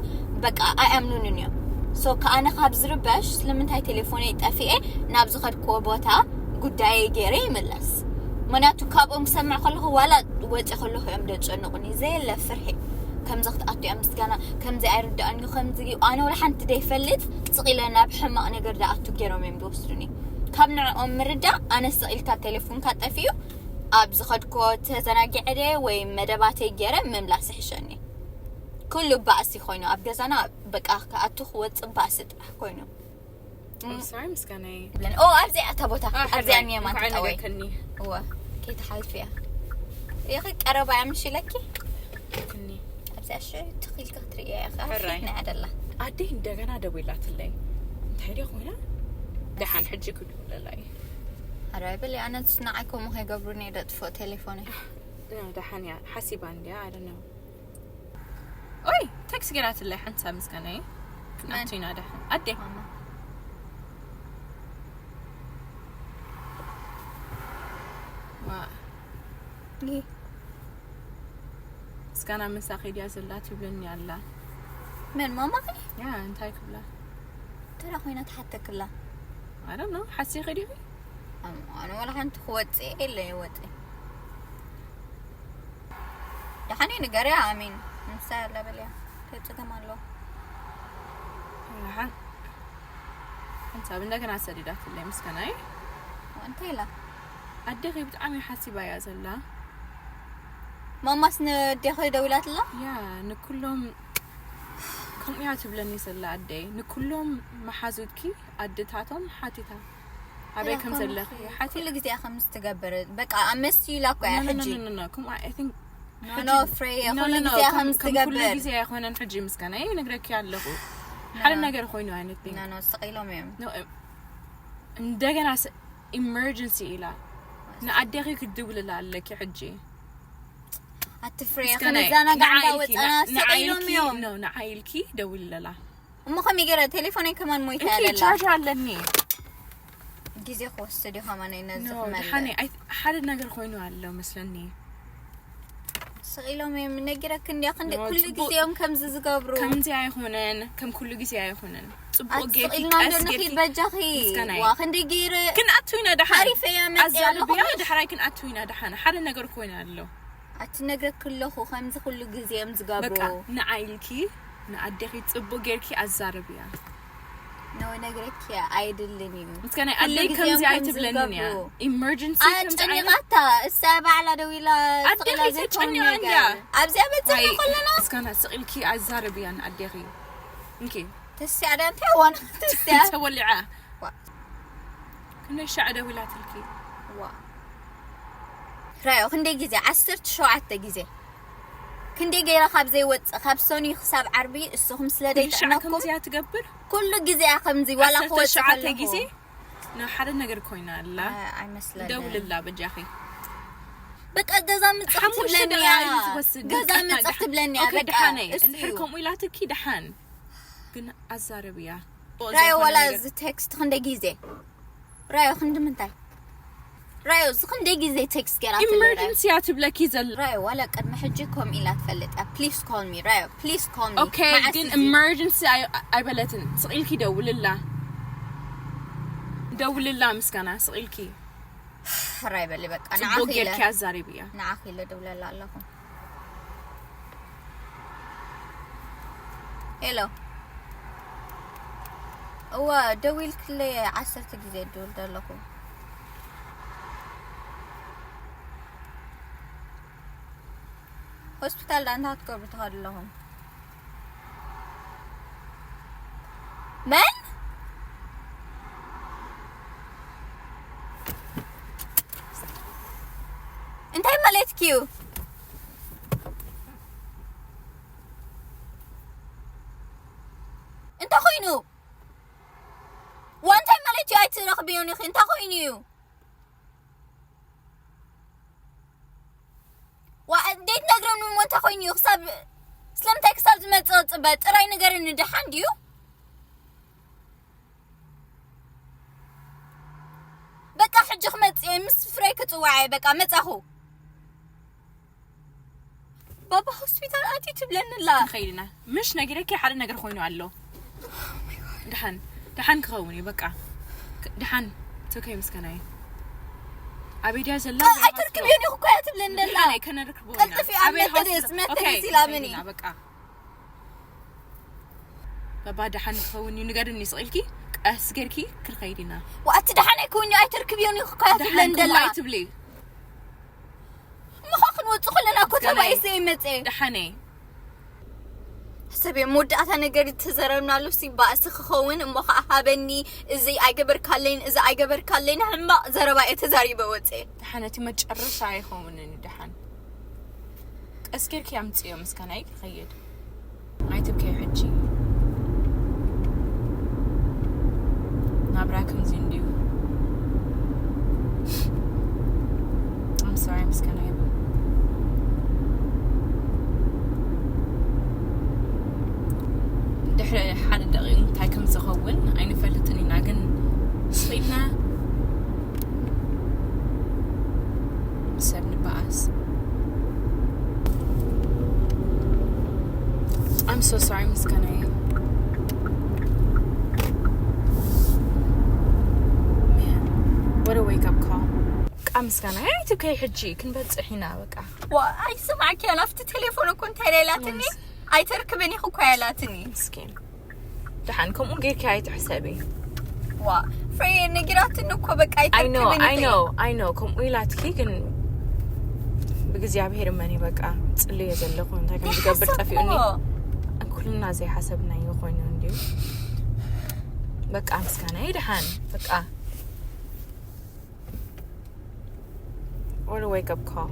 በቃ ኣይኣምኑንን እዮም ሶ ከኣነ ካብ ዝርበሽ ስለምንታይ ቴሌፎነይ ጠፊኤ ናብ ዝኸድኩዎ ቦታ ጉዳየ ገይረ ይምለስ ምክንያቱ ካብኦም ክሰምዕ ከለኹ ዋላ ወፂ ከለኹ እዮም ደጨንቁኒ ዘየለ ፍርሒ ከምዚ ክትኣቱ እያ ምስጋና ከምዚ ኣይርዳእን እዩ ከምዚ እዩ ኣነ ወላ ሓንቲ ደይፈልጥ ስቕ ኢለ ናብ ሕማቕ ነገር ደኣቱ ገይሮም እዮም ዝወስዱኒ ካብ ንዕኦም ምርዳእ ኣነ ስቕ ኢልካ ቴሌፎንካ ጠፊኡ ኣብ ዝኸድኮ ተዘናጊዐ ድየ ወይ መደባተይ ገይረ ምምላስ ይሕሸኒ ኩሉ ባእሲ ኮይኑ ኣብ ገዛና በቃ ክኣቱ ክወፅእ ባእሲ ጥራሕ ኮይኑ ሳሪ ምስጋናይ ብለን ኦ ኣብዚኣ እታ ቦታ ኣብዚኣ እኒኦ ማንትጣወይ ከኒ እወ ከይትሓልፍያ ይኸ ቀረባ እያ ምሽ ኢለኪ ከኒ ኣብዚኣ ሽ ትኽኢልካ ክትርእያ ኢኻ ሕራይ። ፊትና እያ ደላ ኣደይ እንደገና ደዊላትለይ እንታይ ደ ኮይና ደሓን ሕጂ ክድውለላ እዩ ኣረ በሊ ኣነ ንዓይ ከምኡ ከይገብሩኒ እየ ደጥፍኦ ቴሌፎነይ ደሓን እያ ሓሲባ እንድያ ኣደነ ኦይ ቴክስት ገይራትለይ ሓንሳ ምስጋናይ መን? ኣቱና ደሓን ኣደ ማማ። ይሄ እስካና ምሳ ከይድያ ዘላ ትብለኒ ኣላ። መን ማማኺ? ያ እንታይ ክብላ? ተራ ኮይና ትሓተክላ። I don't know ሓሲ ከዲኺ? ኣነ ወላ ሓንቲ ክወፅእ የለ ይወፅእ። ደሓን እዩ ንገርያ ኣሚን። ምሳ ያላ በልያ። ተፅገም ኣሎ። ሓን ሓንሳብ እንደገና ሰዲዳትለይ ምስከናይ እንታይ ኢላ? ኣደኺ ብጣዕሚ ሓሲባ እያ ዘላ። ማማስ ንዴኸ ደዊላትላ? ያ ንኩሎም ከምኡ እያ ትብለኒ ዘላ ኣደይ። ንኩሎም መሓዙትኪ ኣደታቶም ሓቲታ ኣበይ ከም ዘለኺ ሓቲ ኩሉ ግዜ ከምዚ ትገብር። በቃ ኣመሲላ እኮ እያ ሕጂ። ከምኡ I think ኖ ኖ ፍሬ ኩሉ ግዜ ከምዚ ትገብር። ግዜ ኣይኮነን ሕጂ ምስከና ይነግረኪ ኣለኹ። ሓደ ነገር ኮይኑ ኣይነት ኖ ኖ ስቕ ኢሎም እዮም። እንደገና ኢመርጀንሲ ኢላ ንኣዴኺ ክትድውልላ ኣለኪ ሕጂ። ኣቲ ፍሬ ክንዛናጋ እንዳወፀና ስቕ ኢሎም እዮም። ንዓይልኪ ደውልለላ። እሞ ከመይ ገይረ ቴሌፎነይ ከማን ሞይታ ያለላ ቻርጅ ኣለኒ። ግዜ ክወስድ እዩ ከማን ነዚ ሓደ ነገር ኮይኑ ኣሎ መስለኒ። ስቕ ኢሎም እዮም ነጊረክ እንዲያ ክንደ ኩሉ ግዜኦም ከምዚ ዝገብሩ። ከምዚ ኣይኮነን፣ ከም ኩሉ ግዜ ኣይኮነን። ጽቡቅ ጌርኪ ኢልና ቀስ እንደነኺ ጌርኪ በጃኺ ምስጋናይ። ዋ ክንደይ ገይረ ክንኣቱ ኢና ደሓን ሓሪፈ እያ መፅእ ኣለኹ ኣዛርብያ። ድሕራይ ክንኣቱ ኢና ደሓን። ሓደ ነገር ኮይና ኣሎ። ኣትነግረክ ኣለኹ ከምዚ ኩሉ ግዜኦም ዝገብሩ በቃ ንዓይልኪ ንኣዴኺ ጽቡቅ ጌርኪ ኣዛርብያ። ነው ነግረክ ኣይድልን እዩ ምስጋናይ ኩሉ ኣደይ ግዜ ከምዚ ከምዚ ኣይትብለንን እያ። ዝገብሩ። ኢመርጀንሲ ከምዚ ዓይነት ኣጨኒቓታ እሳ ባዕላ ደው ኢላ ኣደይ ስቕላ ተጨኒቓ ዘይከውን እንድያ። ነገር ኣብዚኣ በፅሒ ኣይ፣ ከለና እስካና ስቕ ኢልኪ ኣዛርብያን ኣዴኺ። እንኪ ተስያ ዳ እንታይ ዋና ተስያ ተወሊዓ። ዋ። ክንደይ ሻዕ ደዊላትልኪ? ዋ ራዮ ክንደይ ግዜ ዓሰርተ ሸውዓተ ግዜ ክንደይ ገይረ ካብ ዘይወፅእ ካብ ሰኑይ ክሳብ ዓርቢ እስኹም ስለ ኩሉ ሻዕ ደይጥዕመኩም ከምዚያ ትገብር? ኩሉ ግዜ እያ ከምዚ ዋላ ዓሰርተ ክወፅእ ሸውዓተ ከለኹ። ግዜ? ና ሓደ ነገር ኮይና ኣላ። ኣይ- ኣይመስለንን ደውልላ በጃኺ። በቃ ገዛ ምፅእ ሓሙሽተ ትብለኒ ደቂቃ እያ እዩ ዝወስድ። ገዛ ደሓን፣ ምፅእ ደሓን። ትብለኒ እያ ኦኬ፣ በቃ ደሓነይ። እሱ እንድሕር እዩ። ከምኡ ኢላትኪ ደሓን። ግን ኣዛርብያ። ራዮ ዝኾነ ዋላ ነገር። እዚ ቴክስት ክንደይ ግዜ ራዮ ክንዲ ምንታይ ራዮ እዚ ክንደይ ግዜ ቴክስት ገይራ ትብለኒ? ኢመርጀንሲ እያ ትብለኪ ዘላ። ራዮ ዋላ ቅድሚ ሕጂ ከምኡ ኢላ ትፈልጥ እያ please call me ራዮ please call me ኦኬ፣ ግን ኢመርጀንሲ ኣይ- ኣይበለትን። ስቕ ኢልኪ ደውልላ። ደውልላ ምስጋና ስቕ ኢልኪ። ራይ በሊ በቃ ጽቡቅ ንዓኺ ኢለ ጌርኪ ኣዛሪብያ። ንዓኺ ኢለ ደውለላ ኣለኹ። ሄሎ እዋ ደዊልክለይ ዓሰርተ ግዜ ደውል ዘለኹ። ሆስፒታል ዳንታ ክትገብሩ ትኸዱ ኣለኹም። መን እንታይ ማለትኪ እዩ? እንታይ ኮይኑ? ዋ እንታይ ማለት እዩ? ኣይትረኽብዮን ኢኺ። እንታይ ኮይኑ እዩ? ዋ እንዴት ነግረን እሞ እንታይ ኮይኑ እዩ? ክሳብ ስለምንታይ ክሳብ ዝመጽእ ጽበ ጥራይ ንገረኒ። ደሓን ድዩ? በቃ ሕጂ ክመጽእ እየ። ምስ ፍሬ ክጽዋዕ እየ። በቃ መጻኹ። ባባ ሆስፒታል ኣትዩ ትብለኒ ኣላ። ከይድና ምሽ ነጊረኪ ሓደ ነገር ኮይኑ ኣሎ። ደሓን ደሓን ክኸውን እዩ በቃ። ደሓን ቶከይ ምስከናይ ኣቤድያ ዘላ ኣይትርክብዮን ኢኹ እኮ እያ ትብለኒ ዘላ። ደሓን ከነርክቦ ኢና። ቀልጥፊ ኣብ ኣበይ መጠደስ ሆስፒታል? መተደስ ኦኬ፣ ኢላምኒ። ከይድና በቃ። ባባ ደሓን ክኸውን እዩ ንገርኒ ስቕ ኢልኪ ቀስ ጌርኪ ክንኸይድ ኢና። ወኣቲ ደሓን ኣይከውን እዩ ኣይትርክብዮን ኢኹ እኮ እያ ትብለኒ ደሓን ዘላ። ከምኡ ኣይትብሊ። እሞ ኸ ክንወጽእ ከለና እኮ ምስጋናይ። ተባኢሰ ይመጽእ። ደሓነይ ሰብ መወዳእታ ነገር ተዘረብናሉ ሲ ባእሲ ክኸውን እሞ ኸዓ ሃበኒ እዚ ኣይገበርካለይን እዚ ኣይገበርካለይን ሕማቕ ዘረባ እየ ተዛሪበ ወፅእ። ደሓን እቲ መጨረሻ ኣይኸውንን እዩ። ደሓን ቀስ ጌርኪ ኣምፅዮ ምስካናይ ክኸይድ ኣይትብከይ። ሕጂ ናብራ ከምዚ እንድዩ። I'm sorry ምስካናይ ድሕሪ ሓደ ደቂቕ እንታይ ከም ዝኸውን ኣይንፈልጥን ኢና፣ ግን ስቕ ኢልና ሰብ ንበኣስ። ምስጋና ኣይትብከይ ሕጂ ክንበጽሕ ኢና በቃ። ዋ ኣይስማዕኪ ኣላፍቲ ቴሌፎን እኮ እንታይ ኢላትኒ ኣይተርክብን ኢኹ እኮ ያላትኒ። ምስኪን ደሓን ከምኡ ጌርኪ ኣይትሕሰቢ። ዋ ፍሬ ነጊራትኒ እኮ በቃ I know ኣይተርክብን I know I know ከምኡ ኢላትኪ ግን ብእግዚኣብሔር እመኒ በቃ ጽልየ ዘለኹ እንታይ ከም ዝገብር ጠፊኡኒ። ኩልና ዘይሓሰብናዮ ኮይኑ እንድዩ። በቃ ምስጋና ይድሓን በቃ። What a wake up call.